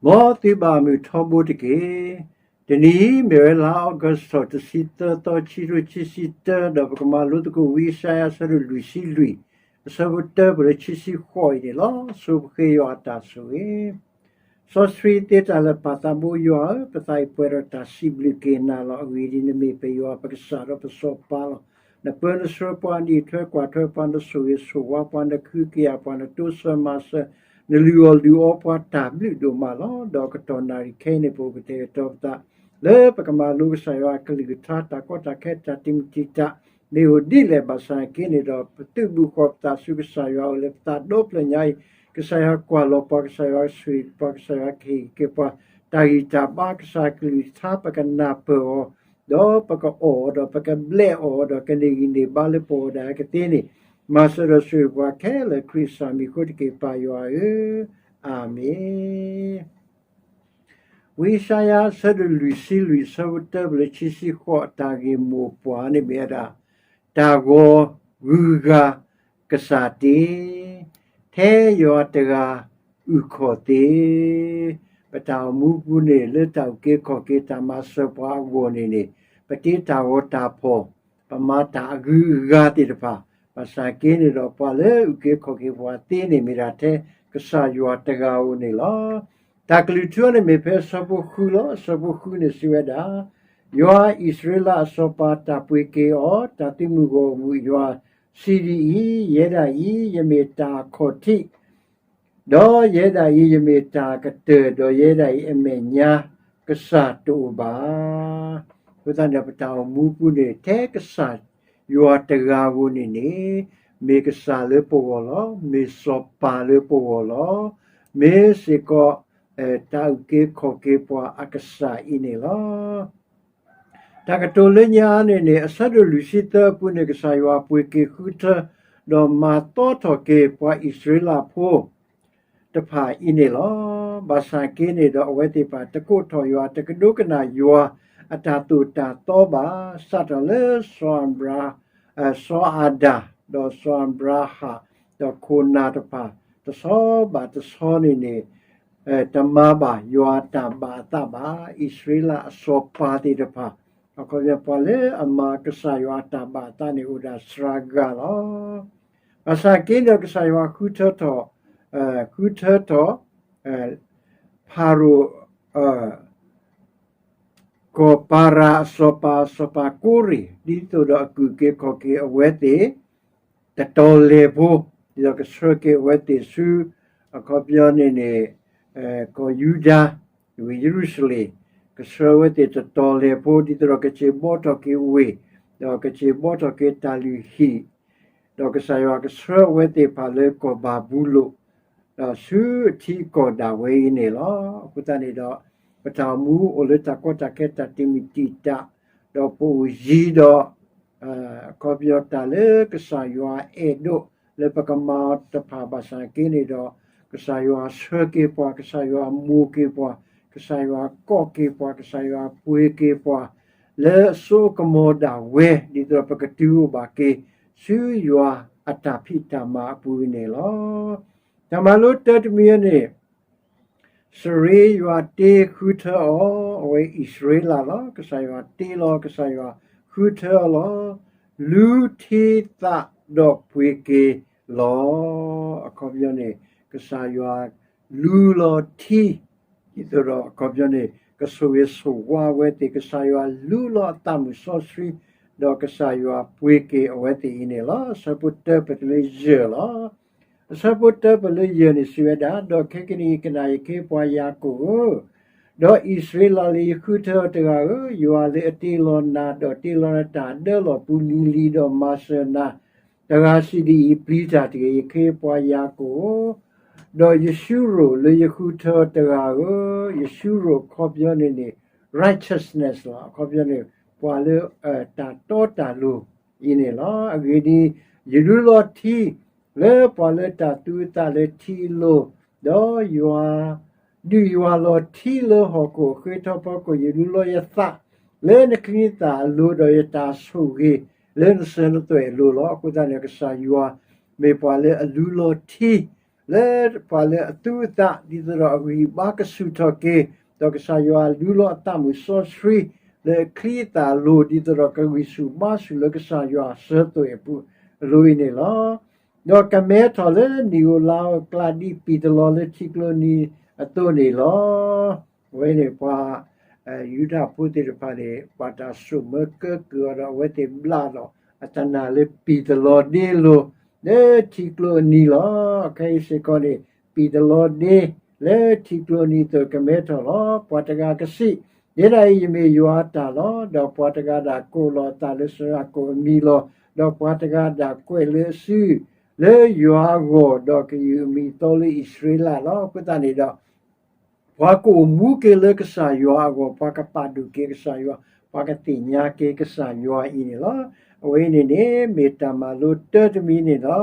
မ်သုဘၣ်မုာ်ထီဘိတက့ၢ်. တနံၤအံၤ မ့ၢ်ဝဲလါအီကူးထီၣ် တဆံသၢသီ ခံထိခံဆံတၢ ဒီးပကမၤလိသကိး ဝံယၡါယၤ အဆၢဒိၣ်လွံၢ်ဆံလွံၢ် အဆၢဖိတၢ ပလၢခံဆံဃိးအံၤန့ၣ်လီၤ. ဆိပဃ့ယွၤအတၢ်ဆိၣ်ဂ့ၤ. စီဆှံသ့တၢ်လၢာ် ပၢ်သးဘိယွၤဧၢ, ပသးအံၤပှဲၤဒီးတၢ်စံးဘျုးက့ၤနၤလီၤ. အဂ့ၢ်ဒ်အံၤ, နမ့ၢ်ပယွၤပကစၢ်ဒီးပစီၤပၤလီၤ. နပၢနဆှၢပှၤ, နအံးထွဲကွၢ်ထွဲပှၤ, နဆိၣ်ဂ့ၤဆိၣ်ဝါပှၤ, နကဟုကယာ်ပှၤ, နတိစၢၤမၤစၢၤ, နလုၢ်အီၣ်လုၢ်အီပှၤ တၢ်ဘျုးဒိၣ်မးလီၤ. ဒီးကတီၢ်နၣ်ရံၣ်ခဲအံၤန့ၣ် ပအိၣ်ကတဲာ်ကတီၤပသး လၢပကမၤလိကစၢ်ယွၤအကလုၢ်ကထါ တၢ်ကီတၢ်ခဲ တၢ်တံာ်မုၢ်တံာ်တာ် မ့ၢ်အိၣ်ဒ်လဲၣ်ဘၣ်ဆၣ်က့န့ၣ်ဒီး ပသုးဘူးဃီၤပသးဆူကစၢ်ယွၤအအိၣ်လၢပသးဒီဖျၢၣ်ညါအံၤ, ကစၢ်ယွၤကွၢ်လီၤပှၤ, ကစၢ်ယွၤဆိၣ်ဂ့ၤပှၤ, ကစၢ်ယွၤကဟ့ၣ်က့ၤပှၤ တၢ်ဂံၢ်တၢ်ဘါ, ကစၢ်ကလုၢ်ကထါ ပကနၢ်ပၢၢ်အီၤ, ဒီးပကအီၣ်အီၤ, ဒီးပကဘျဲးအီၣ်အီၤ, ဒီးကန့ၢ်ဂံၢ်န့ၢ်ဘါလၢပဂီၢ်ဒၣ်ကသ့န့ၣ်, မၤစၢၤဒီးဆိၣ်ဂ့ၤပှၤခဲလၢာ် ခရံာ်အမံၤအဃိတက့ၢ် ပၢ်ယွၤဧၢ, အၤမ့ၣ်. ဝံယၡါယၤ အဆၢဒိၣ်လွံၢ်ဆံလွံၢ် အဆၢဖိတၢ ပလၢခံဆံဃိး အတၢ်ဂ့ၢ်မိၢ်ပှၢ်န့ၣ်မ့ၢ်ဝဲဒၣ် တၢ်ဂီၤဂုၤဂၤကစၢ်တ့, ထဲယွၤတဂၤအုၣ်ခီၣ်သ့. ပတၢ်အိၣ်မူပူၤန့ၣ် လၢတၢ်အုၣ်က့ၤခီၣ်က့ၤ တၢ်မၤစၢၤပှၤအဂီၢ်န့ၣ်န့ၣ် ပတ့တၢ်ဂီၤတၢ်ဖီၣ်, ပမၤတၢ်အဂုၤအဂၤသ့ၣ်တဖၣ်, ဘၣ်ဆၣ်က့န့ၣ်ဒီး ပှၤလၢအုၣ်က့ၤခီၣ်က့ၤပှၤသ့န့ၣ် မ့ၢ်ဒၣ်ထဲကစၢ်ယွၤတဂၤဧိၤန့ၣ်လီၤ. တၢ်ကလုၢ်ထူန့ၣ်မ့ၢ်ဖဲအဆၢဖိဃုလီၤ. အဆၢဖိဃုန့ၣ်စံးဝဲဒၣ်, ယွၤအံၣ်စရ့လးအစီၤပၤတၢ်ပှ့ၤက့ၤအီၤ, တၢ်သုးမုၢ်ဂီၢ်မုၢ်ယွၤစံးဒ်အံၤ, ယဲဒၣ်အံၤ ယမ့ၢ်တၢ်အခီၣ်ထံး, ဒီးယဲဒၣ်အံၤ ယမ့ၢ်တၢ်ကတၢၢ်, ဒီးယဲဒၣ်အံၤ အမဲာ်ညါကစၢ်တအိၣ်ဘၣ်. အဃိသတးန့ၣ် ပတၢ်အိၣ်မူပူၤန့ၣ် ထဲကစၢ်ယွၤတဂၤဧိၤန့ၣ်န့ၣ် မ့ၢ်ကစၢ်လၢပဂီၢ်လီၤ. မ့ၢ်စီၤပၤလၢပဂီၢ်လီၤ. မ့ၢ်စ့ၢ်ကီး တၢ်အုၣ်က့ၤခီၣ်က့ၤပှၤအကစၢ်အံၤန့ၣ်လီၤ. တၢ်ကတိၤလၢညါန့ၣ်န့ၣ် အဆၢဒိၣ်လွံၢ်ဆံသၢအပူၤန့ၣ် ကစၢ်ယွၤပှ့ၤက့ၤဃုထၢ ဒီးမၤသီထီၣ်က့ၤပှၤအံၣ်စရ့လးဖိတဖၣ်အံၤန့ၣ်လီၤ. ဘၣ်ဆၣ်က့န့ၣ်ဒီး အဝဲသ့ၣ်တဖၣ် တကိးထီၣ်ယွၤ, တကဒိကနၣ်ယွၤအတၢ်သိၣ်တၢ်သီဘၣ်, စးထီၣ်လၢ စီၤအၤဒၣ်, ဒီးစီၤအၤဘြၤဟၣ်, ဒီးခိၣ်နၢ်တဖၣ် တဆီဘၣ်တဆီန့ၣ်န့ၣ် တမၤဘၣ်ယွၤအတၢ်ဘၣ်အသးဘၣ်. အံၣ်စရ့လးအစီၤပၤသ့ၣ်တဖၣ်, အခီပညီ ပှၤလၢအမၤကစၢ်ယွၤအတၢ်ဘၣ်အသးန့ၣ် အိၣ်ဒၣ်စှၤဂၤလီၤ. ဘၣ်ဆၣ်က့န့ၣ်ဒီး ကစၢ်ယွၤဃုထၢထီၣ်, ဃုထၢထီၣ် ဖၤရိၤ ကီၢ်ပၤရၤအစီၤပၤ, စီၤပၤကိရ့ၣ်, ဒ်သိးဒီးအကအုၣ်က့ၤခီၣ်က့ၤအဝဲသ့ၣ် တတီၤလဲၢ်ဖိ, ဒ်သိးကဆှၢက့ၤအဝဲသ့ၣ်ဆူ အခီပညီန့ၣ်န့ၣ် ကီၢ်ယူဒၤ, ဝ့ၢ်ယရူၤၡလ့ၣ်, ကဆှၢအဝဲသ့ၣ်တတီၤလဲၢ်ဖိ, ဒ်သိးဒီးကစ့ၢ်ဘှီထီၣ်က့ၤဝ့ၢ်, ဒီးကစ့ၢ်ဘှီထီၣ်က့ၤတၢ်လုၢ်ဟံၣ်, ဒီးကစၢ်ယွၤကဆှၢအဝဲသ့ၣ်တဖၣ်လၢကီၢ်ဘၤဘူလိၣ် ဒီးဆူအထံအကီၢ်ဒၣ်ဝဲအံၤန့ၣ်လီၤ. အဃိသတးန့ၣ်ဒီး ပတၢ်အိၣ်မူအိၣ်လၢတၢ်ကီတၢ်ခဲ တၢ်တံာ်မုၢ်တံာ်တာ်, ဒီးပအိၣ်ယံၤဒီး အခီပညီတၢ်လၢကစၢ်ယွၤအဲၣ်ဒိးလၢပကမၤအီၤတဖၣ်ဘၣ်ဆၣ်က့န့ၣ်ဒီး ကစၢ်ယွၤဆှၢက့ၤပှၤ, ကစၢ်ယွၤမိၢ်က့ၤပှၤ, ကစၢ်ယွၤကိးက့ၤပှၤ, ကစၢ်ယွၤပှ့ၤက့ၤပှၤ လၢအစိအကမီၤဒၣ်ဝဲ ဒ်သိးဒီးပကတုၤအိၣ်ဘၣ်က့ၤ ဆူယွၤအတၢ်ဖံးတၢ်မၤအပူၤန့ၣ်လီၤ. တၢ်မၤလိတၢတမံၤန့ၣ် စရ့ယွၤတ့ဃုထၢအီၤ, အဝဲအံၣ်စရ့လးလီၤ. ကစၢ်ယွၤတ့လီၤ, ကစၢ်ယွၤဃုထၢအီၤလီၤ. လူထံသးဒီးပှ့ၤက့ၤလီၤ. အခီပညီန့ၣ် ကစၢ်ယွၤလူလီၤထံ, ဒ်သိးဒီးအခီပညီန့ၣ် ကဆိၣ်ဂ့ၤဆိၣ်ဝါအဝဲသ့ၣ်, ကစၢ်ယွၤလူလီၤအသးမုၣ်စီဆှံ, ဒီးကစၢ်ယွၤပှ့ၤက့ၤအဝဲသ့ၣ်အံၤန့ၣ်လီၤ. အဆၢဖိတၢပတုၤလၢယဲၢ်လီၤ. အဆၢဖိတၢပတုၤလၢယဲၢ်န့ၣ်စံးဝဲဒၣ်, ဒီးခဲကနံၣ်အံၤကနၣ် ယခ့ပှၤယၤကိာ်ဧၢ, ဒီးအံၣ်စရ့လးလၢယဃုထၢအီၤတဂၤဧၢ, ယွၤလၢအတ့လီၤနၤ, ဒီးတ့လီၤနတၢ်အဒၢလီၢ်ပူၤလံၤလံၤ, ဒီးမၤစၢၤနၤ တဂၤစံးဒ်အံၤ, ပျံၤတၢ်တဂ့ၤ, ယခ့ပှၤယၤကိာ်ဧၢ, ဒီးယၡူရိၣ်လၢယဃုထၢအီၤတဂၤဧၢ, ယၡူရိၣ်အခီပညီန့ၣ်န့ၣ် righteousness လီၤ. အခီပညီန့ၣ် ပှၤလၢတၢ်တီတၢ်လိၤအံၤန့ၣ်လီၤ. အဂ့ၢ်ဒ်အံၤ, ယလူလီၤထံလၢပှၤလၢတၢ်သူအသးလၢထံအလိၤ, ဒီးယွၤ ဒုးယွၤလီၤထံလၢဟီၣ်ခိၣ်အဃ့ထီဖီခိၣ်, ယလူလီၤယသး လၢနချံနသၣ်အလိၤ, ဒီးယတၢ်ဆိၣ်ဂ့ၤလၢနစၢၤနသွဲၣ်အလိၤလီၤ. အဃိသတးန့ၣ် ကစၢ်ယွၤမ့ၢ်ပှၤလၢအလူလီၤထံ လၢပှၤလၢအသူအသး ဒ်သိးဒီးအဂံၢ်အဘါကဆူၣ်ထီၣ်က့ၤ, ဒီးကစၢ်ယွၤလူလီၤအသးမုာ်စီဆှံ လၢအချံအသၣ်အလိၤ ဒ်သိးဒီးကဂံၢ်ဆူၣ်ဘါဆူၣ်လၢကစၢ်ယွၤအစၢၤအသွဲၣ်အပူၤအလိၤအံၤန့ၣ်လီၤ. ဒီးကမဲထီၣ်လၢနံၣ်ဧိၤလါဧိၤအကျါ ဒ်ပံာ်တလီၤလၢထံကျိနံၤအသိးန့ၣ်လီၤ. အဝဲန့ၣ် ပှၤ ယူဒၤဖိသ့ၣ်တဖၣ်န့ၣ် ဘၣ်တၢ်စိာ်မၢကၢကုၢ်အီၤဒီး အဝဲသ့ၣ်ဘျးဒီးအတၢ်နာ်လၢပံာ်တလီၤဒ့လိၤ လၢထံကျိအနံၤလီၤ. ခဲအံၤစ့ၢ်ကီးန့ၣ် ပံာ်တလီၤဒ့ လၢထံကျိနံၤအသိးကမဲထီၣ်လီၤ. ပှၤတဂၤကစံး, ယဲဒၣ်အံၤယမ့ၢ်ယွၤအတၢ်လီၤ. ဒီးပှၤတဂၤဒၣ်ကိးလီၤအသးလၢအစီဆှံအကိာ်အမံၤလီၤ. ဒီးပှၤတဂၤဒၣ်ကွဲးလၢအစု လၢယွၤအဂီၢ်, ဒီးကယုၢ်အမံၤအသီလၢအံၣ်စရ့လးလီၤ. အဃိသတးန့ၣ်ဒီး ပှၤကအိၣ်မူက့ၤလၢကစၢ်ယွၤအဂီၢ်, ပှၤကပာ်ဒိၣ်က့ၤကစၢ်ယွၤ, ပှၤကသ့ၣ်ညါက့ၤကစၢ်ယွၤအံၤန့ၣ်လီၤ. အဝဲအံၤန့ၣ်န့ၣ် မ့ၢ်တၢ်မၤလိတၢ်တမံၤန့ၣ်လီၤ.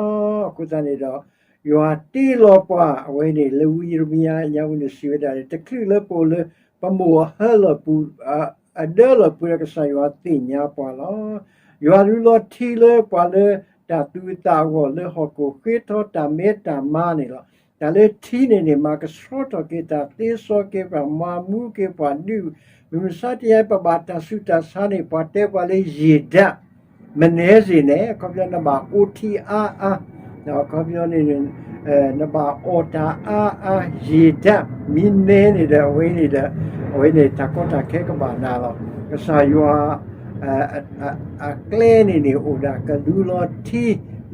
အဃိသတးန့ၣ်ဒီး ယွၤတ့လီၤပှၤ, အဝဲန့ၣ် လၢဝံယံးရမံယၤညါပူၤန့ၣ် စံးဝဲဒၣ်န့ၣ် တချုးလၢပအိၣ်လၢ ပမိၢ်အဟၢလီၢ်ပူၤ အဒၢလီၢ်ပူၤဒီး ကစၢ်ယွၤသ့ၣ်ညါပှၤလီၤ. ယွၤလူလီၤထံလၢပှၤလၢတၢ်သူအသးအဂီၢ် လၢဟီၣ်ခိၣ်ဃ့ထီတၢ်မဲတၢ်မါန့ၣ်လီၤ. တၢ်လၢထံန့ၣ်န့ၣ် မၤကဆှီထီၣ်က့ၤတၢ်, သ့စီက့ၤပှၤ, မၤမူက့ၤပှၤဒုး, မုၢ်မဆါတနံၤအံၤ ပဘၣ်တၢ်ဆူးတၢ်ဆါန့ၣ် ပှၤတဲပှၤလၢယံာ်ဒၣ်, မနဲစ့ၢ်န့ၣ် အခီပညီနဘၣ်အိၣ်ထံအါအါ, အခီပညီန့ၣ် နဘၣ်အီၣ်တၢ်အါအါ, ယံာ်ဒၣ်, မ့ၢ်နဲန့ၣ်ဒီး အဝဲန့ၣ်ဒီး အဝဲန့ၣ်တၢ်ကီတၢ်ခဲကဘၣ်နၤလီၤ. ကစၢ်ယွၤ အကျဲန့ၣ်န့ၣ် အိၣ်ဒၣ်ကလူလီၤထံ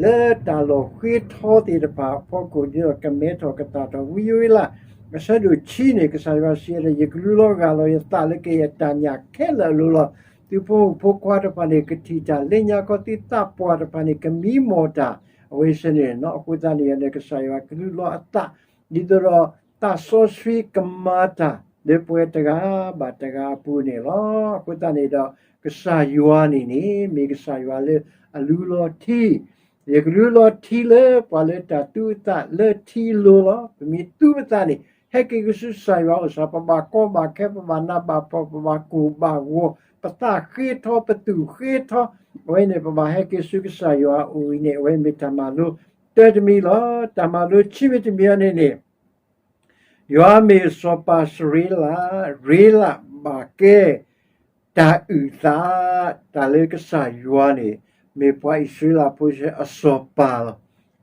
လၢတၢ်လီၢ်ဃ့ထီသ့ၣ်တဖၣ်အဖီခိၣ် ဒ်သိးကမဲထီၣ်ကသၣ်ထီၣ် ဝံယိၤအ့လး အဆၢဒိၣ်ခံန့ၣ် ကစၢ်ယွၤစံးဝဲဒၣ် ယကလူလီၤဂာ်လီၤယသးလၢကယဲၢ်တၢ်ညၣ်ခဲလၢာ်အလိၤလီၤ. သုဖိမုၣ်ဖိခွါတဖၣ်န့ၣ် ကထံၣ်တၢ်လၢညါခီ, သုသးပှၢ်တဖၣ်န့ၣ် ကမံမီၢ်တၢ်, အဝဲစ့ၢ်န့ၣ်လီၤ. အဃိသတးန့ၣ်န့ၣ် ကစၢ်ယွၤကလူလီၤအသး ဒ်သိးဒီးသးစီဆှံကမၤတၢ်လၢပဝဲတဂၤဘၣ်တဂၤအပူၤန့ၣ်လီၤ. အဃိသတးန့ၣ်ဒီး ကစၢ်ယွၤန့ၣ်န့ၣ် မ့ၢ်ကစၢ်ယွၤလၢအလူလီၤထံ, ယကလူလီၤထံလၢပှၤလၢတၢ်သူအသးလၢထံအလိၤလီၤ. ပမ့ၢ်သူပသးန့ၣ် ဟဲက့ၤကဆူကစၢ်ယွၤအအိၣ်စ့ၢ်, ပဘၣ်ကီဘၣ်ခဲ, ပဘၣ်နးဘၣ်ဖှီၣ်, ပဘၣ်ကိၢ်ဘၣ်ဂီၤ, ပသးဃ့ထီ, ပသူၣ်ဃ့ထီ, အဝဲန့ၣ် ပဘၣ်ဟဲက့ၤဆူကစၢ်ယွၤအအိၣ်အံၤန့ၣ် အဝဲမ့ၢ်တၢ်မၤလိတၢ်တမံၤလီၤ. တၢ်မၤလိခံမံၤတမံၤအံၤန့ၣ်န့ၣ် ယွၤမ့ၢ်စီၤပၤစရ့လး, ရ့လးဘၣ်ကဲ တၢ်အုၣ်သး, တၢ်လၢကစၢ်ယွၤန့ၣ် မ့ၢ်ပှၤအံၣ်စရ့လးဖိအစီၤပၤလီၤ.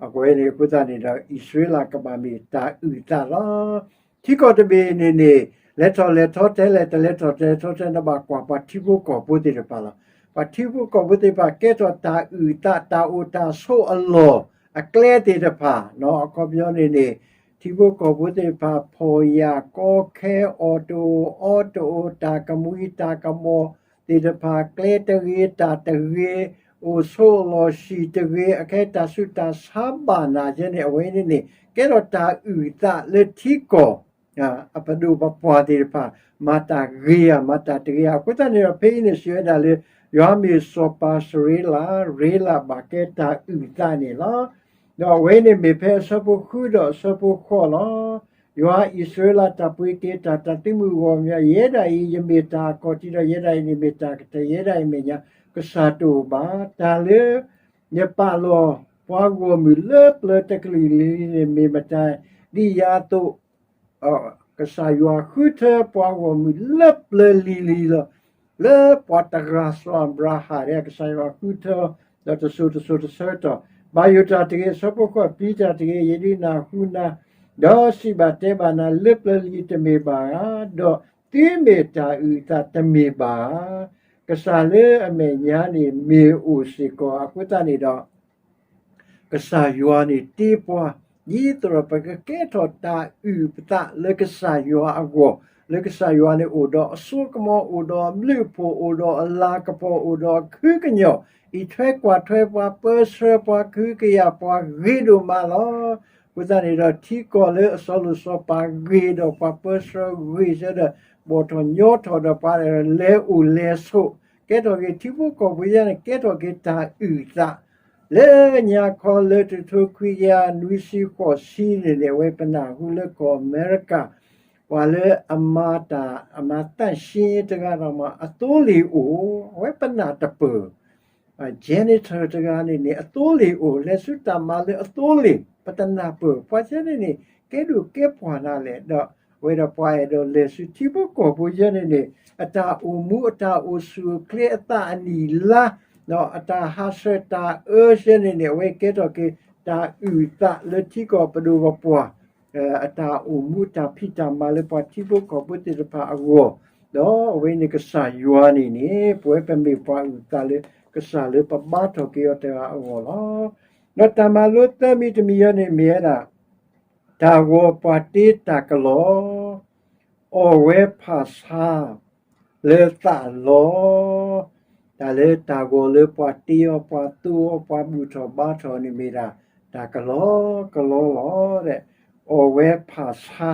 အဃိန့ၣ် အဃိသတးန့ၣ်ဒီး အံၣ်စရ့လးကဘၣ်မ့ၢ်တၢ်အုၣ်သးလီၤ. ထံကီၢ်တဘ့ၣ်န့ၣ်န့ၣ် လဲၤထီၣ်လဲၤထီၣ်ထဲလဲၣ်, တလဲၤထီၣ်လဲၤထီၣ်ထဲ နဘၣ်ကွၢ်ပှၤထံဖိကီၢ်ဖိသ့ၣ်တဖၣ်လီၤ. ပှၤထံဖိကီၢ်ဖိသ့ၣ်တဖၣ် ကဲထီၣ်တၢ်အုၣ်သး တၢ်အိၣ်တၢ်ဆိးအလီၢ်အကျဲသ့ၣ်တဖၣ်, အခီပညီန့ၣ်န့ၣ် ထံဖိကီၢ်ဖိသ့ၣ်တဖၣ် ဖှီၣ်ယာ်ကီခဲ အီၣ်တအိၣ်အီတအိၣ် တၢ်ကမှံတၢ်ကဘီသ့ၣ်တဖၣ် ကျဲတဂ့ၤတၢ်တဂ့ၤ အိၣ်ဆိးအလီၢ်ဆံၣ်တဂ့ၤ အခဲတၢ်ဆူးတၢ်ဆါဘၣ်နၤယဲန့ၣ် အဝဲန့ၣ်န့ၣ် ကဲထီၣ်တၢ်အုၣ်သးလၢထံကီၢ် အပဒိၣ်ပပှၢ်သ့ၣ်တဖၣ် မၤတၢ်ဂ့ၤဧါ မၤတၢ်တဂ့ၤဧါ. အဃိသတးန့ၣ်ဒီး ဖဲအံၤန့ၣ် စံးဝဲဒၣ်လၢ ယွၤမ့ၢ်စီၤပၤစရ့လး, ရ့လးဘၣ်ကဲတၢ်အုၣ်သးန့ၣ်လီၤ. ဒီးအဝဲန့ၣ်မ့ၢ်ဖဲအဆၢဖိဃုဒီးအဆၢဖိဃိးလီၤ. ယွၤအံၣ်စရ့လးတၢ်ပှ့ၤက့ၤတၢ် တၢ်သုးမုၢ်ဂီၢ်မံၤ ယဲဒၣ်အံၤ ယမ့ၢ်တၢ်အခီၣ်ထံးဒီး ယဲဒၣ်အံၤန့ၣ်မ့ၢ်တၢ်ကတၢၢ် ယဲဒၣ်အံၤမဲာ်ညါ ကစၢ်တအိၣ်ဘၣ်. တၢ်လၢ ယပာ်လီၤပှၤဂီၢ်မုၢ်လၢပျၢၤတကလုာ်လံၤလံၤန့ၣ် မ့ၢ်မတၤဒ်ယၤအသိး ကစၢ်ယွၤဃုထၢပှၤဂီၢ်မုၢ်လၢပျၢၤလံၤလံၤလီၤ. လၢပှၤတဂၤစီၤအၤဘြၤဟၣ်ဒၣ် ကစၢ်ယွၤဃုထၢ ဒီးတစိၤတစိၤတဆၢကတီၢ် ဘၣ်ယိၣ်တၢ်တဂ့ၤ အဆၢဖိဃိး ပျံၤတၢ်တဂ့ၤ ယဒုးနၢ်ဟူနၤ ဒီးစံးဘၣ်တဲဘၣ်နၤ လၢပျၢၤလံၤတမ့ၢ်ဘၣ်ဧါ, ဒီးသုမ့ၢ်တၢ်အုၣ်အသးတမ့ၢ်ဘၣ်ဧါ. ကစၢ်လၢအမဲာ်ညါန့ၣ် မ့ၢ်အိၣ်စ့ၢ်ကီး အဃိသတးန့ၣ်ဒီး ကစၢ်ယွၤန့ၣ်တ့ပှၤ ဒ်သိးဒီးပကကဲထီၣ်တၢ်အုၣ်ပသးလၢကစၢ်ယွၤအဂီၢ်, လၢကစၢ်ယွၤန့ၣ် အိၣ်ဒီးအစိကမီၤ, အိၣ်ဒီးအဘျုးအဖှိၣ်, အိၣ်ဒီးအလၤကပီၤ, အိၣ်ဒီးအခုကညီၢ်, အံးထွဲကွၢ်ထွဲပှၤ, ပၢဆှၢပှၤ, ကဟုကယာ်ပှၤ ဂ့ၤဒိၣ်မးလီၤ. အဃိသတးန့ၣ်ဒီး ထံကီၢ်လၢအစီၤလိၣ်စီၤပၤဂ့ၤဒီး ပှၤပၢဆှၢဂ့ၤဆၢဒီး ဘီၣ်ထီၣ်ညီထီၣ်ဒီး ပှၤလဲၤအိၣ်လဲၤဆိး, ကဲထီၣ်က့ၤထံဖိကီၢ်ဖိယါန့ၣ် ကဲထီၣ်က့ၤတၢ်အုၣ်သး လၢညါခီလၢတထိခွံကယၤနွံဆံဃိးဆံန့ၣ်န့ၣ် အဝဲပနၢ်ဟူလၢကီၢ်အမဲရကၤ ပှၤလၢအမၤတၢ် အမၤသန့်ရှင်းရေးတဂၤဒီးမး အသိလ့ၣ်အိၣ်, အဝဲပနၢ်တပၢၢ် janitor တဂၤန့ၣ်န့ၣ် အသိလ့ၣ်အိၣ်, လဲၤဆူတၢ်မၤလၢအသိလ့ၣ် ပတနၢ်ပၢၢ် ပှၤဆၢန့ၣ်န့ၣ် ကဲဒိၣ်ကဲပှၢ်နၤလဲၣ် ဒီးအဝဲဒီးပှၤအဲၣ်ဒိးလဲၤဆူထံဖိကီၢ်ဖိဆၢန့ၣ်န့ၣ် အတၢ်အိၣ်မူ အတၢ်အိၣ်ဆူၣ်အိၣ်ချ့ အသးအနံၣ်လါ ဒီးအတၢ်ဟးဆှဲးတၢ်အၢဆၢန့ၣ်န့ၣ် အဝဲကဲထီၣ်က့ၤ တၢ်အုၣ်အသးလၢထံကီၢ်ပဒိၣ်ပပှၢ် အတၢ်အိၣ်မူတၢ်ဖံးတၢ်မၤလၢပှၤထံဖိကီၢ်ဖိသ့ၣ်တဖၣ်အဂီၢ်, ဒီးအဝဲန့ၣ်ကစၢ်ယွၤန့ၣ်န့ၣ် ပဝဲပမ့ၢ်ပှၤအုၣ်အသးလၢကစၢ်လၢပဘါထီၣ်က့ၤအီၤတဂၤအဂီၢ်လီၤ. ဒီးတၢ်မၤလိသၢမံၤတမံၤအံၤန့ၣ်မ့ၢ်ဝဲဒၣ် တၢ်ဂီၤပှၤတ့တၢ်ကလီ အီၣ်ဝဲဖၣ်ဆါ လၢသးလီ တၢ်လၢတၢ်ဂီၤလၢပှၤတ့အီၤ ပှၤသိအီၤ ပှၤဘူၣ်ထီၣ်ဘါထီၣ်န့ၣ်မ့ၢ်ဒၣ် တၢ်ကလီကလီလီၤ. အီၣ်ဝဲဖၣ်ဆါ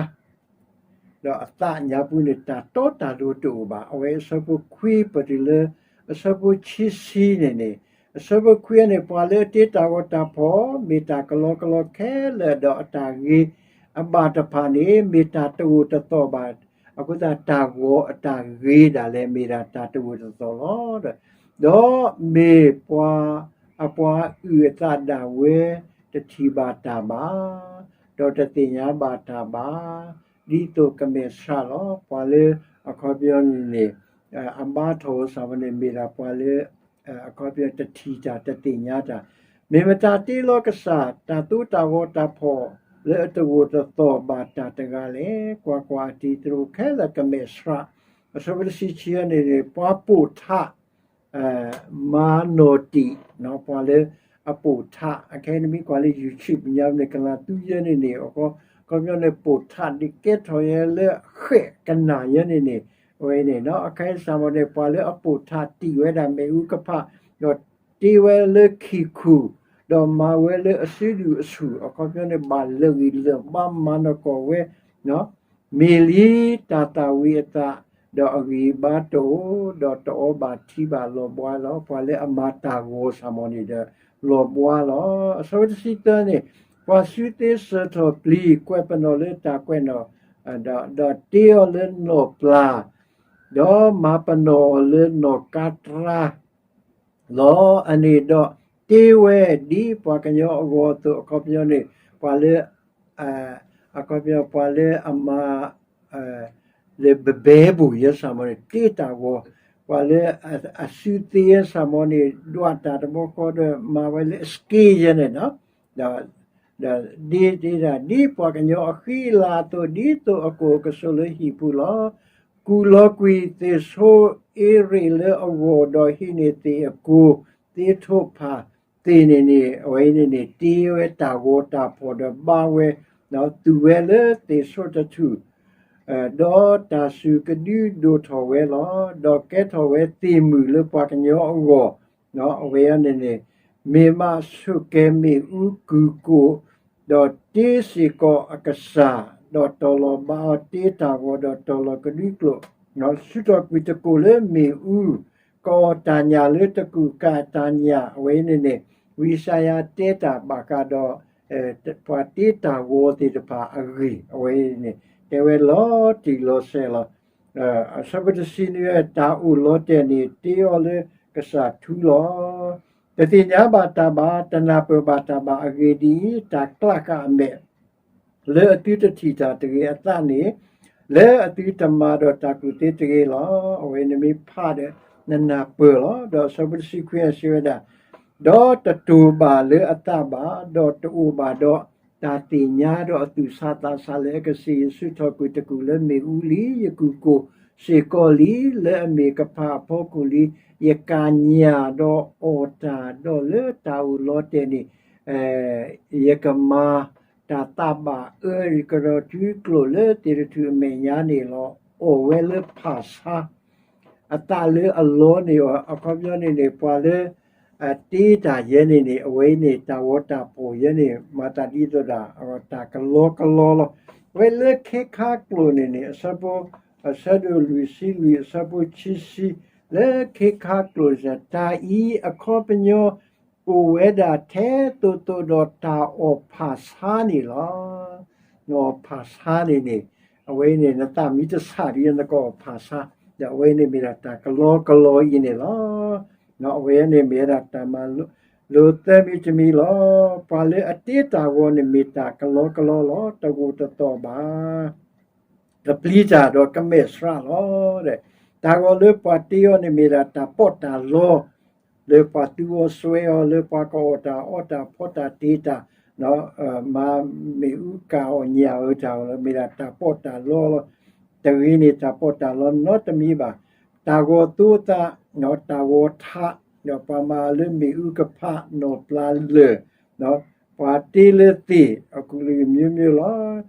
ဒီးအသးညါပူၤန့ၣ် တၢ်တီတၢ်လိၤတအိၣ်ဘၣ်. အဝဲအဆၢဖိခွံပတုၤလၢ အဆၢဖိခံဆံန့ၣ်န့ၣ် အဆၢဖိခွံန့ၣ် ပှၤလၢအတ့တၢ်ဂီၤတၢ်ဖီၣ် မ့ၢ်တၢ်ကလီကလီခဲလၢာ် ဒီးအတၢ်ဂ့ၤအဘၣ်တဖၣ်န့ၣ် မ့ၢ်တၢ်တအိၣ်တသီၣ်ဘၣ်. အဃိသတးတၢ်ဂီၤအတၢ်ဂ့ၤဒၣ်လဲာ် မ့ၢ်ဒၣ်တၢ်တအိၣ်တသီၣ်လီၤ. ဒီးမ့ၢ်ပှၤ အပှၤအုၣ်အသးဒၣ်ဝဲ တထံၣ်ဘၣ်တၢ်ဘၣ်, ဒီးတသ့ၣ်ညါဘၣ်တၢ်ဘၣ်, ဒ်သိးကမဲာ်ဆှးလီၤ. ပှၤလၢအခီပညီန့ၣ်န့ၣ် အဘါထီၣ်အီၤစ့ၢ်ကီးန့ၣ် မ့ၢ်ဒၣ်ပှၤလၢ အခီပညီတထံၣ်တၢ်တသ့ၣ်ညါတၢ်, မ့ၢ်မတၤတ့လီၤကစၢ် တၢ်သိတၢ်ဂီၤတၢ်ဖီၣ် လၢအတအိၣ်တသီၣ်ဘၣ်တၢ်တဂၤလဲၣ်. ကွၢ်ကွၢ်, အတံၤသကိးခဲလၢာ်ကမဲာ်ဆှး. အဆၢဖိတဆံခံန့ၣ်န့ၣ် ပှၤပိာ်ထး မၤနီၢ်တံၢ် ပှၤလၢအပိာ်ထး အခဲအံၤနမ့ၢ်ကွၢ်လၢ YouTube ညါန့ၣ် ကလၤသူယဲန့ၣ်န့ၣ် အခီပညီန့ၣ် ပိာ်ထးဒ်ကဲထီၣ်ယဲလၢဃဲၣ်ကနၣ်ယဲန့ၣ်န့ၣ် အဝဲန့ၣ် အခါစ့ၢ်ကီးန့ၣ် ပှၤလၢအပိာ်ထးတံၢ်ဝဲဒၣ်မ့ၣ်အူကဖၣ် ဒီးတ့ဝဲလၢခံၣ်ခူၣ် ဒီးမၤဝဲလၢအစုဒုၣ်အဆူၣ် အခီပညီန့ၣ် ဘၣ်လၢာ်ဂံၢ်လၢာ်ဘါ မၤနီၢ်ကီၢ်ဝဲ မ့ၢ်လံတၢ်သၣ်ဝံၤအသး ဒီးအဂံၢ်အဘါတအိၣ် ဒီးတအီဘၣ်ထံဘၣ်လီၤဘှါလီၤ. ပှၤလၢအမၤတၢ်ဂီၤစ့ၢ်ကီးန့ၣ်ဒီး လီၤဘှါလီၤ. အဆၢဖိတဆံသၢန့ၣ် ပှၤစုသ့စၢၤထီၣ်ပျံၤ ကွဲးပနီၣ်လၢတၢ်ကွဲးနီၣ် ဒီးတ့အီၤလၢနီၣ်ပျၢ် ဒီးမၤပနီၣ်အီၤလၢနီၣ်ကါတြါ လီၤ. အန့ၣ်ဒီးတ့ဝဲဒ်ပှၤကညီအဂီၤအသိး အခီပညီန့ၣ် ပှၤလၢ အခီပညီ ပှၤလၢအမၤ လၢဘဘဲဘူးယဲစ့ၢ်ကီးန့ၣ် တ့တၢ်ဂီၤ, ပှၤလၢအစုသ့ယဲစ့ၢ်ကီးန့ၣ် ဒွးတၢ်တဘျီဃီဒီး မၤဝဲလၢအစက့ယဲန့ၣ် ဒီး ဒီးဒ်တ့ဒၣ် ဒ်ပှၤကညီအဃံအလၤအသိး ဒ်သိးအကိၣ်အကဆိးလၢဟံၣ်ပူၤလီၤ. ကူၣ်လီၤကွံာ်သ့ၣ်ဆိအ့ရ့းလၢအဂီၢ် ဒီးဟံးန့ၢ်သ့ၣ်အကိၤ သ့ၣ်ထိၣ်ဖးသ့ၣ်န့ၣ်န့ၣ် အဝဲအံၤန့ၣ်န့ၣ် တ့ဝဲတၢ်ဂီၤတၢ်ဖီၣ်ဒီးဘါဝဲ သူၣ်ဝဲလၢသ့ၣ်ဆိတထူၣ် ဒီးတၢ်စူၢ်ကဒုဒိၣ်ထီၣ်ဝဲလီၤ. ဒီးကဲထီၣ်ဝဲသ့ၣ်မုၣ်လၢပှၤကညီအဂီၢ်, အဝဲအံၤန့ၣ်န့ၣ် မ့ၢ်မးဆိၣ်ကဲၤမ့ၣ်အူကုၢ်ကိၣ်, ဒီးတ့စ့ၢ်ကီးအကစၢ်, ဒီးတီၤလီၤဘါအီၤတ့တၢ်ဂီၤ ဒီးတီၤလီၤကဒွံကျိာ်, ဆူထီၣ်ကွံာ်တကိၢ်လၢမ့ၣ်အူ, ကအီၣ်တၢ်ညၣ်လၢတကူာ်ကၢ်တၢ်ညၣ် အဝဲအံၤန့ၣ်န့ၣ် ဝံယၡါယၤတဲတၢ်ဘၣ်ဃးဒီး ပှၤတ့တၢ်ဂီၤသ့ၣ်တဖၣ်အဂ့ၢ် အဝဲအံၤန့ၣ် တဲဝဲလီၤတံၢ်လီၤဆဲးလီၤ. အဆၢဖိတဆံနွံ တၢ်အိၣ်လီၤတဲာ်န့ၣ် တ့အီၤလၢကစၢ်ထူလီၤ. တသ့ၣ်ညါဘၣ်တၢ်ဘၣ်, တနၢ်ပၢၢ်ဘၣ်တၢ်ဘၣ်. အဂ့ၢ်ဒ်အံၤ, တၢ်ကျးဃာ်အမဲာ် လၢအသုတထံၣ်တၢ်တဂ့ၤအသးန့ၣ်, လၢအသုတမၤဒီးတၢ်ကူၣ်သ့တဂ့ၤလီၤ. အဝဲနမ့ၢ်ဖးဒီး နနၢ်ပၢၢ်လီၤ. ဒီးအဆၢဖိတဆံခွံစံးဝဲဒၣ်, ဒီးတတူၢ်ဘၣ်လၢအသးဘၣ်, ဒီးတအိၣ်ဘၣ်ဒီးတၢ်သ့ၣ်ညါ ဒီးအသူၣ်ဆးသးဆးလၢအကစံး, ယဆူထီၣ်ကွံာ်တကူာ်လၢမ့ၣ်အူလံ, ယကူၣ်ကိၢ်စ့ၢ်ကီးလံ, လၢအမ့ၢ်ကဖၣ်အဖီခိၣ်လံ, ယကၤညၣ်ဒီးအီၣ်တၢ်, ဒီးလၢတၢ်အိၣ်လီၤတဲာ်န့ၣ် ယကမၤတၢ်သးဘၣ်အၢ, ယကဒီးတုၤကျိာ်လၢသ့ၣ်တထူၣ်အမဲာ်ညါန့ၣ်လီၤ. အီၣ်ဝဲလၢဖၣ်ဆါ အသးလၢအလီန့ၣ် အခီပညီန့ၣ်န့ၣ် ပှၤလၢ တ့တၢ်ယဲန့ၣ်န့ၣ် အဝဲအံၤန့ၣ် တၢ်ဂီၤတၢ်ဖီၣ်ယဲန့ၣ် မၤသးဒ်သိးဒၣ် တၢ်ကလီကလီလီၤ. အဝဲလၢခ့ခါကျိာ်န့ၣ်န့ၣ် အဆၢဖိ အဆၢဒိၣ်လွံၢ်ဆံလွံၢ် အဆၢဖိခံဆံ လၢခ့ခါကျိာ်န့ၣ် တၢ်အံၤအခီပညီ အိၣ်ဝဲဒၣ်ထဲသိးသိးဒီးတၢ်အီၣ်ဖၣ်ဆါန့ၣ်လီၤ. ဖၣ်ဆါန့ၣ်န့ၣ် အဝဲအံၤန့ၣ် နသးမံတဆးဒ်နကအီၣ်ဖၣ်ဆါ, ဒီးအဝဲအံၤန့ၣ်မ့ၢ်ဒၣ်တၢ်ကလီကလီအံၤန့ၣ်လီၤ. အဝဲအံၤန့ၣ်မ့ၢ်ဝဲဒၣ်တၢ်မၤလိ လိၤသၢမံၤတမံၤလီၤ. ပှၤလၢအတ့တၢ်ဂီၤန့ၣ်မ့ၢ်တၢ်ကလီကလီလီၤ. တဂိာ်တသီၣ်ဘၣ်. ကပျံၤတၢ်ဒီးကမဲာ်ဆှးလီၤ. တၢ်ဂီၤလၢပှၤတ့အီၤန့ၣ်မ့ၢ်ဒၣ်တၢ်ပီးတၢ်လီ လၢပှၤသူအီၤစွဲအီၤ လၢပှၤကအီၣ်တၢ်အီတၢ်ဖီတၢ်တ့တၢ် မၤမ့ၣ်အူကၣ်အီၣ်ညၣ်အီၣ်တၢ်လီၤ မ့ၢ်ဒၣ်တၢ်ပီးတၢ်လီလီၤ. တဂ့ၤန့ၢ်တၢ်ပီးတၢ်လီနီတမံၤဘၣ်. တၢ်ဂီၤသိသး တၢ်ဂီၤထး ဒီးပှၤမၤအီၤလၢမ့ၣ်အူကဖးနီၢ်ပျၢ်လၢာ် ပှၤတ့လၢသ့ၣ် အကူၣ်လၢမျိုးမျိုးလီၤ.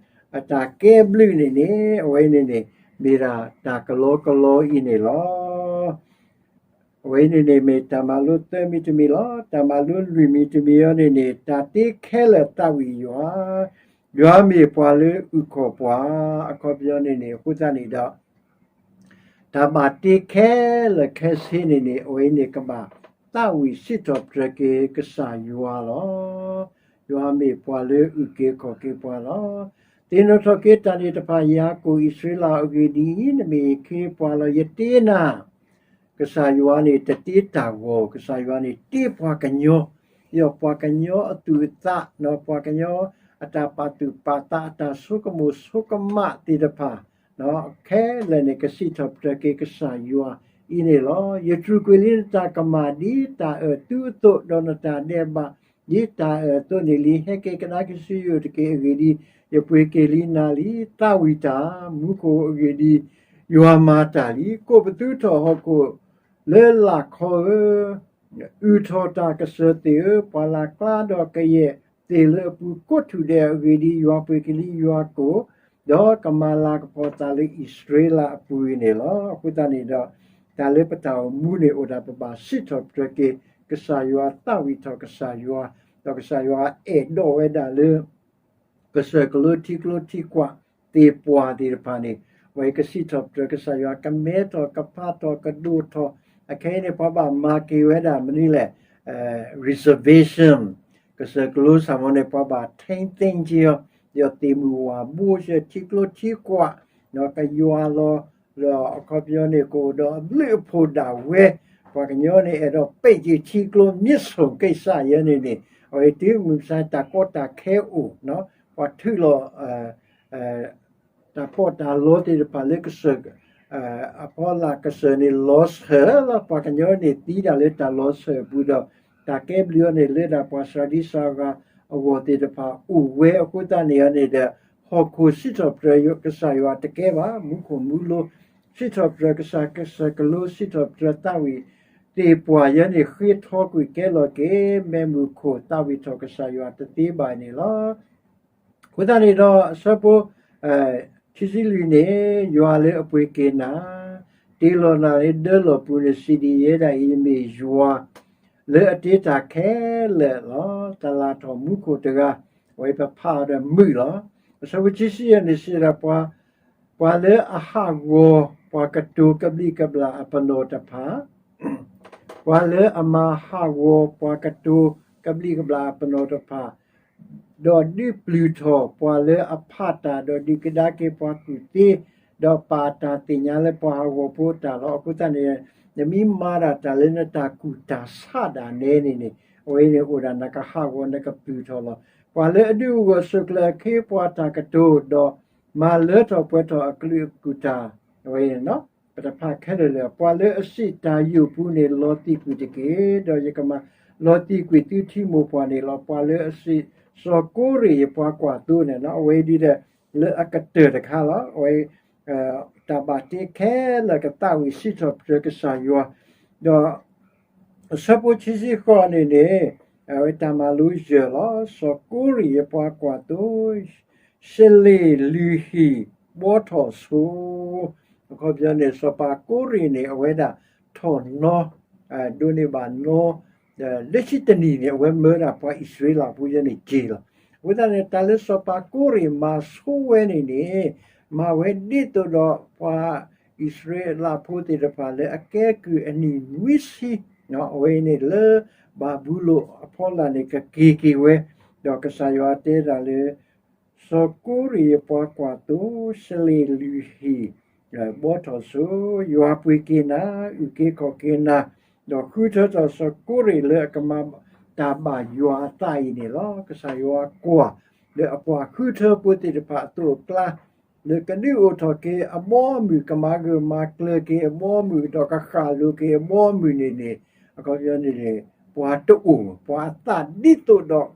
အတၢ်ကဲဘျုးန့ၣ်န့ၣ် အဝဲန့ၣ်န့ၣ် မ့ၢ်ဒၣ်တၢ်ကလီကလီအံၤန့ၣ်လီၤ. အဝဲန့ၣ်န့ၣ်မ့ၢ်တၢ်မၤလိသၢမံၤတမံၤလီၤ. တၢ်မၤလိလွံၢ်မံၤတမံၤအံၤန့ၣ်န့ၣ် တၢ်တ့ခဲလၢာ်သးဝံၣ်ယွၤ, ယွၤမ့ၢ်ပှၤလၢအုၣ်ကီၤပှၤ အခီပညီန့ၣ်န့ၣ် အဃိသတးန့ၣ်ဒီး တၢ်ဘၣ်တ့ခဲလၢာ်ခဲဆ့န့ၣ်န့ၣ် အဝဲအံၤန့ၣ်ကဘၣ်သးဝံၣ်စံးထီၣ်ပတြၢၤက့ၤကစၢ်ယွၤလီၤ. ယွၤမ့ၢ်ပှၤလၢအုၣ်က့ၤခီၣ်က့ၤပှၤလီၤ. သ့ၣ်နီၣ်ထီၣ်က့ၤတၢ်န့ၣ်တဖၣ် ယၤကိာ်အံၣ်စရ့လးအဂ့ၢ်ဒ်အံၤ, နမ့ၢ်ယခ့ပှၤလီၤ ယတ့နၤ ကစၢ်ယွၤန့ၣ်တတ့တၢ်ဂီၤ, ကစၢ်ယွၤန့ၣ်တ့ပှၤကညီ, ဒီးပှၤကညီအသူၣ်အသး, ပှၤကညီအတၢ်ပာ်သူၣ်ပာ်သး အတၢ်ဆိကမိၣ်ဆိကမးသ့ၣ်တဖၣ် ခဲလၢာ်န့ၣ် ကစံးထီၣ်ပတြၢၤက့ၤကစၢ်ယွၤအံၤန့ၣ်လီၤ. ယတြူာ်ကွံာ်လံနတၢ်ကမၣ်ဒ်တၢ်အၢၣ်သုအသိး, ဒီးနတၢ်ဒဲးဘးဒ်တၢ်အၢၣ်အသိးန့ၣ်လံ. ဟဲက့ၤကဒါက့ၤဆူယအိၣ်တက့ၢ်. အဂ့ၢ်ဒ်အံၤ, ယပှ့ၤက့ၤလံနၤလံ. သးဝံၣ်တၢ်, မူခိၣ်, အဂ့ၢ်ဒ်အံၤ, ယွၤမၤတၢ်လံ. ကိးပသူထီၣ်ဟီၣ်ခိၣ်လၢလာ်ခီဧၢ, အုၣ်ထီၣ်တၢ်ကစၢၢ်သ့ၣ်ဧၢ, ပှၤလၢ်ကျါဒီးကယဲၢ်သ့ၣ်လၢအပူၤကိးထူၣ်ဒဲး, အဂ့ၢ်ဒ်အံၤ, ယွၤပှ့ၤက့ၤလံယွၤကိာ်, ဒီးကမၤလၤကပီၤသးလၢအံၣ်စရ့လးအပူၤအံၤန့ၣ်လီၤ. အဃိသတးန့ၣ်ဒီး တၢ်လၢပတၢ်အိၣ်မူန့ၣ်အိၣ်ဒၣ် ပဘၣ်စံးထီၣ်ပတြၢၤက့ၤကစၢ်ယွၤ, သးဝံၣ်ထီၣ်ကစၢ်ယွၤ, ဒီးကစၢ်ယွၤအဲၣ်ဒိးဝဲဒၣ်လၢ ကစၢၢ်ကလိထံကျိထံကွၢ်သ့ၣ်ပှၢ်သ့ၣ်တဖၣ်န့ၣ်, အဝဲကစံးထီၣ်ပတြၢၤကစၢ်ယွၤ, ကမဲထီၣ်ကဖးထီၣ်ကဒိၣ်ထီၣ်, အခဲအံၤန့ၣ် ပှၤဘၣ်မၤက့ၤဝဲဒၣ်မနုၤလဲၣ်, reservation, ကစၢၢ်ကလိစ့ၢ်မီၤန့ၣ် ပှၤဘၣ် ထိန်းသိမ်း က့ၤအီၤ, ဒီးသ့ၣ်မုၢ်ဝၣ်ဘိ ဆၢထံကျိထံကွၢ်, ဒီးကယွၤလီၤ, ဒီးအခီပညီန့ၣ် ကအိၣ်ဒီးအဘျုးအဖှိၣ်ဒၣ်ဝဲ, ပှၤကညီန့ၣ် အဲၣ်ဒိးပဲာ်က့ၤထံကျိ မြစ်ဆုံကိစ္စ ယဲန့ၣ်န့ၣ်, အဝဲတုၤမုၢ်မဆါတၢ်ကီတၢ်ခဲအိၣ်, ပှၤထုးလီၤ တၢ်ပီးတၢ်လီသ့ၣ်တဖၣ်လၢကစၢၢ် အဖီလာ်ကစၢၢ်န့ၣ်လီၤစၢၤလီၤ. ပှၤကညီန့ၣ်သံဒၣ်လၢတၢ်လီၤစၢၤအပူၤဒီး တၢ်ကဲဘျုးအီၤန့ၣ် လၢဒၣ်ပှၤစှၤဒံစှၤဂၤအဂီၢ်သ့ၣ်တဖၣ်အိၣ်ဝဲအဃိသတးန့ၣ်န့ၣ်ဒီး ဟီၣ်ခိၣ်စံးထီၣ်ပတြၢၤကစၢ်ယွၤတကဲဘၣ်, မူခိၣ်မူလိၤစံးထီၣ်ပတြၢၤကစၢ်, ကစၢၢ်ကလိစံးထီၣ်ပတြၢၤသးဝံၣ်သ့ၣ်ပှၢ် ယဲန့ၣ် ဃ့ထီကွံာ်ကဲလီၤက့ၤ မဲးမုၢ်ခိၣ် သးဝံၣ်ထီၣ်ကစၢ်ယွၤတသ့ဘၣ်န့ၣ်လီၤ. အဃိသတးန့ၣ်ဒီး အဆၢဖိ ခံဆံလွံၢ်န့ၣ် ယွၤလၢအပှ့ၤက့ၤနၤ, တ့လီၤနၤလၢဒၢလီၢ်ပူၤန့ၣ် စံးဒ်အံၤ, ယဲဒၣ်အံၤမ့ၢ်ယွၤလၢအတ့တၢ်ခဲလၢာ်လီၤ. တၢ်လၢ်ထီၣ်မူခိၣ်တဂၤ, အဝဲပဖးအီၤဒီးမုာ်လီၤ. အဆၢဖိခံဆံယဲၢ်န့ၣ် စံးဒၣ်ပှၤ, ပှၤလၢအဟးဂီၤပှၤကတိၤကဘျံးကဘျၣ်အပနီၣ်တဖၣ် ပှၤလၢအမၤဟးဂီၤပှၤကတိၤကဘျံးကဘျၣ်အပနီၣ်တဖၣ်, ဒီးဒုးပျုၢ်ထီၣ်ပှၤလၢအဖးတၢ်, ဒီးဒုးကဒါက့ၤပှၤကူၣ်သ့, ဒီးပာ်တၢ်သ့ၣ်ညါလၢပှၤဟးဂီၤဖိအတၢ်လီၤ. အဃိသတးန့ၣ် နမ့ၢ်မၤဒၣ်တၢ်လၢနတၢ်ကူၣ်တၢ်ဆးဒၣ်နဲန့ၣ်န့ၣ်, အဝဲန့ၣ်အိၣ်ဒၣ်နကဟးဂီၤနကပျုၢ်ထီၣ်လီၤ. ပှၤလၢအဒုးအိၣ်ဂီၤဆိးကျၢၤအခ့အပှၤတၢ်ကတိၤ, ဒီးမၤလၢထီၣ်ပှဲၤထီၣ်အကလုာ်အကူၣ်တၢ်, အဝဲ ပတဖးခဲလၢာ်လၢာ်, ပှၤလၢအစံးတၢ်ယိာ်ပူၤန့ၣ် လီၤသံးကွံာ်တက့ၢ်. ဒီးယကမၤလီၤသံးကွံာ်သုထံမိၢ်ပှၢ်န့ၣ်လီၤ. ပှၤလၢအစံး, စီၤကိရ့ၣ်ယပှၤကွၢ်သိန့ၣ်, အဝဲဒ်ဒီး လၢအကတၢၢ်တခါလီၤ. အဝဲ တၢ်ဘၣ်တ့ခဲလၢာ်ကသးဝံၣ်စံးထီၣ်ပတြၢၤကစၢ်ယွၤ, ဒီး အဆၢဖိခံဆံဃိးန့ၣ်န့ၣ်, အဝဲတၢ်မၤလိယဲၢ်လီၤ. စီၤကိရ့ၣ်ယပှၤကွၢ်သိ, ရှလ့ၣ်လုၢ်ဟံၣ်ဘှီထီၣ်ဆိ, အခီပညီန့ၣ် စီၤပၤကိရ့ၣ်န့ၣ် အဝဲဒၣ်ထီၣ်နီ, ဒိးန့ၢ်ဘၣ်နီ, လၢခံတနံၤန့ၣ် အဝဲမၢဒၣ်ပှၤအံၣ်စရ့လးဖိယဲန့ၣ်က့ၤလီၤ. အဃိသတးန့ၣ် တၢ်လၢစီၤပၤကိရ့ၣ်မၤဆိဝဲန့ၣ်န့ၣ်, မၤဝဲဒ်သိးဒီးပှၤအံၣ်စရ့လးဖိသ့ၣ်တဖၣ်လၢအကဲကုၢ်အနံၣ်နွံဆံ, အဝဲန့ၣ်လၢဘၤဘူလိၣ်အဖီလာ်န့ၣ် ကက့ၤက့ၤဝဲ, ဒီးကစၢ်ယွၤတဲဒၣ်လၢ စီၤကိရ့ၣ်ယပှၤကွၢ်သိ, ရှလ့ၣ်လုၢ်ဟံၣ်ဘှီထီၣ်ဆိ, ယွၤပှ့ၤက့ၤနၤ, အုၣ်က့ၤခီၣ်က့ၤနၤ, ဒီးဃုထၢထီၣ်စီၤကိရ့ၣ်လၢအကမၤ တၢ်ဘၣ်ယွၤအသးအံၤန့ၣ်လီၤ. ကစၢ်ယွၤကွၢ်လၢအပှၤဃုထၢဖိသ့ၣ်တဖၣ်အသိးအကျါ လၢကဒုးအိၣ်ထီၣ်က့ၤအဘီအမုၢ် ကမၤဂၢၢ်မၤကျၢၤက့ၤအဘီအမုၢ် ဒီးကဃၣ်လိၤက့ၤအဘီအမုၢ်န့ၣ်န့ၣ် အခီပညီန့ၣ်န့ၣ် ပှၤတအိၣ် ပှၤအသးဒ်သိးဒီး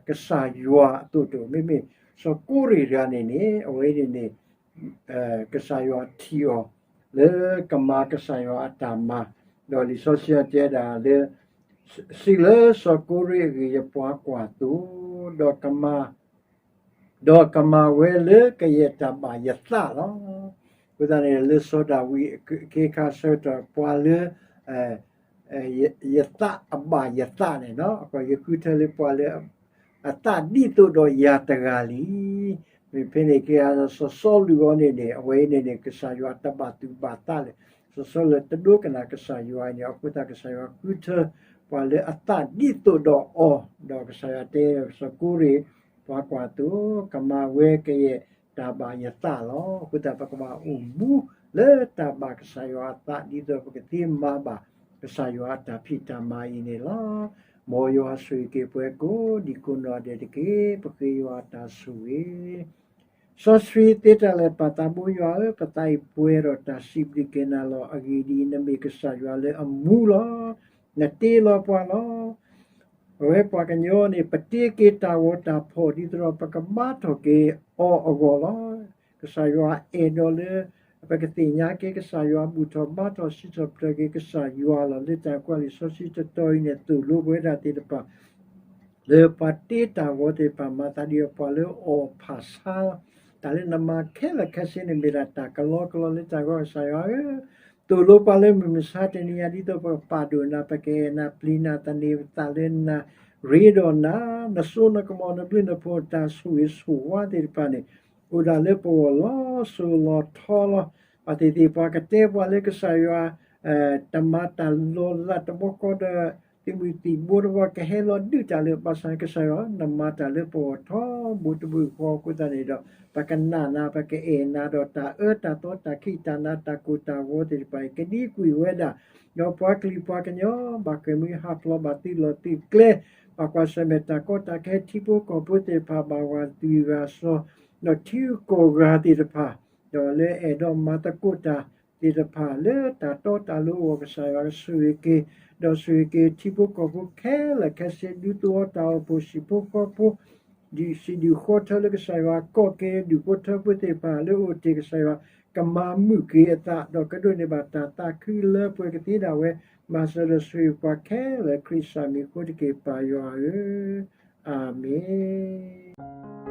ကစၢ်ယွၤအသိးတအိၣ်. မ့မ့ၢ်စီၤကိရ့ၣ်တဂၤန့ၣ်န့ၣ် အဝဲန့ၣ်န့ၣ် ကစၢ်ယွၤထံၣ်အီၤ လၢကမၤကစၢ်ယွၤအတၢ်မၤ, ဒီးလံာ်စီဆှံတဲဒၣ်လၢ စံးလၢစီၤကိရ့ၣ်အဂ့ၢ် ယပှၤကွၢ်သိ, ဒီးကမၤ ဒီးကမၤဝဲလၢကယဲၢ်တၢ်ဘၣ်ယသးလီၤ. အဃိသတးန့ၣ် လၢစီၤဒၤဝံးအခ့အခါဆၢကတီၢ် ပှၤလၢ ယသးအဘၣ်ယသးန့ၣ်လီၤ. ယဃုထၢလၢပှၤလၢ အသးဒ်သိးဒီးယၤတဂၤလံ. မ့ၢ်ဖဲန့ၣ်က့ စီၤစီလူးအံၤန့ၣ်န့ၣ် အဝဲအံၤန့ၣ်န့ၣ် ကစၢ်ယွၤတဘၣ်သူၣ်ဘၣ်သးလဲၣ်. စီၤစီလူးတဒိကနၣ်ကစၢ်ယွၤအံၤန့ၣ် အဃိသတးကစၢ်ယွၤဃုထၢ ပှၤလၢအသးဒ်သိးဒီးအီၤ, ဒီးကစၢ်ယွၤတဲ စီၤကိရ့ၣ် ပှၤကွၢ်သိ, ကမၤဝဲကယဲၢ်တၢ်ဘၣ်ယသးလီၤ. အဃိသတး ပကဘၣ်အိၣ်မူလၢတၢ်ဘၣ်ကစၢ်ယွၤအသး ဒ်သိးပကသ့မၤဘၣ်ကစၢ်ယွၤအတၢ်ဖံးတၢ်မၤအံၤန့ၣ်လီၤ. မ်ယွၤဆိၣ်ဂ့ၤက့ၤပှၤကိးဒံးကိးနီၢ်ဒဲးတက့ၢ်. ပဃ့ယွၤအတၢ်ဆိၣ်ဂ့ၤ စီဆှံသ့တၢ်လၢာ် ပၢ်သးဘိယွၤဧၢ, ပသးအံၤပှဲၤဒီးတၢ်စံးဘျုးက့ၤနၤလီၤ. အဂ့ၢ်ဒ်အံၤ, နမ့ၢ်ကစၢ်ယွၤလၢအမူလီၤ. နတ့လီၤပှၤလီၤ. အဝဲပှၤကညီန့ၣ် ပတ့က့ၤတၢ်ဂီၤတၢ်ဖီၣ် ဒ်သိးဒီးပကဘါထီၣ်က့ၤအီၤအဂီၢ်လီၤ. ကစၢ်ယွၤအဲၣ်ဒိးလၢ ပကသ့ၣ်ညါက့ၤကစၢ်ယွၤ ဘူၣ်ထီၣ်ဘါထီၣ်စံးထီၣ်ပတြၢၤက့ၤကစၢ်ယွၤလီၤ. လၢတၢ်ကွၢ်လံာ်စီဆှံတတီၤအံၤန့ၣ် သိၣ်လိပဝဲဒၣ်သ့ၣ်တဖၣ် လၢပှၤတ့တၢ်ဂီၤသ့ၣ်တဖၣ် မၤသးဒ်အပှၤလၢအီၣ်ဖးဆါလီၤ. တၢ်လၢနမၤခဲလၢာ်ခဲဆ့န့ၣ် မ့ၢ်ဒၣ်တၢ်ကလီကလီလၢတၢ်ဂီၤ ကစၢ်ယွၤဧၢ, သိၣ်လိပှၤလၢမုၢ်မဆါတနံၤအံၤ ဒ်သိးပကပာ်ဒိၣ်နၤ ပကအဲၣ်နၤ ပျံၤနၤ သန့ၤပသးလၢနၤ, ရ့ဒီးနၤ, နစိနကမီၤ နဘျုးနဖှိၣ် တၢ်ဆိၣ်ဂ့ၤဆိၣ်ဝါသ့ၣ်တဖၣ်န့ၣ် အိၣ်ဒၣ်လၢပဂီၢ်လီၤစိၤလီၤထီလီၤ. ဘၣ်သ့ၣ်သ့ၣ်ပှၤကတဲပှၤလၢကစၢ်ယွၤ တမၤတၢ်လီၤလးတဘျီဃီဒီး သးမုၢ်သံၣ်ဘိတဘျီ ကဟဲလီၤဒုးတၢ်လၢ ဘၣ်ဆၣ်ကစၢ်ယွၤ နမၤတၢ်လၢပဂီၢ်ထီဘိတဘိဃီ အဃိသတးန့ၣ်ဒီး ပကနာ်နၤ ပကအဲၣ်နၤဒီးတၢ်အၢတၢ်သီ တၢ်ခံးတၢ်နၤ တၢ်ကိၢ်တၢ်ဂီၤသ့ၣ်တဖၣ်အံၤ ကဒံကွံာ်ဝဲဒၣ် ဒီးပှၤကလုာ်ပှၤကညီ ဘၣ်ကွဲးမှံဟးဖျိးဘၣ်သုးလီၢ်သုးကျဲ ဘၣ်ကွၢ်ဆၢၣ်မဲာ်တၢ်ကီတၢ်ခဲ ထံဖိကီၢ်ဖိသ့ၣ်တဖၣ် ဘၣ်ဝးတံၢ်ဂၤစီၤ ဒီးထံဂုၤကီၢ်ဂၤသ့ၣ်တဖၣ် ဒီးလၢအဲၣ်ဒိးမၤသကိးတၢ်သ့ၣ်တဖၣ် လၢတၢ်တီတၢ်လိၤအဂီၢ် ကစၢ်ယွၤကဆိၣ်ဂ့ၤက့ၤ ဒီးဆိၣ်ဂ့ၤက့ၤထံဖိကီၢ်ဖိခဲလၢာ်ခဲဆ့ ဒူသဝီတၢ်အိၣ်ဖှိၣ် ဟံၣ်ဖိဃီဖိ ဒုးစံးဒုးဃီထၢလၢကစၢ်ယွၤ ကိးက့ၤဒူၣ်ဖိထၢဖိသ့ၣ်တဖၣ် လၢအိၣ်တ့ၢ်ကစၢ်ယွၤ ကမၤမုာ်က့ၤအသး ဒီးကဒိးန့ၢ်ဘၣ်တၢ်သးခုလၢပှဲၤကသ့ဒၣ်ဝဲ မၤစၢၤဒီးဆိၣ်ဂ့ၤပှၤခဲလၢာ်ခရံာ်စၢ်မံၤအဃိတက့ၢ် ပၢ်ယွၤဧၢ, အၤမ့ၣ်.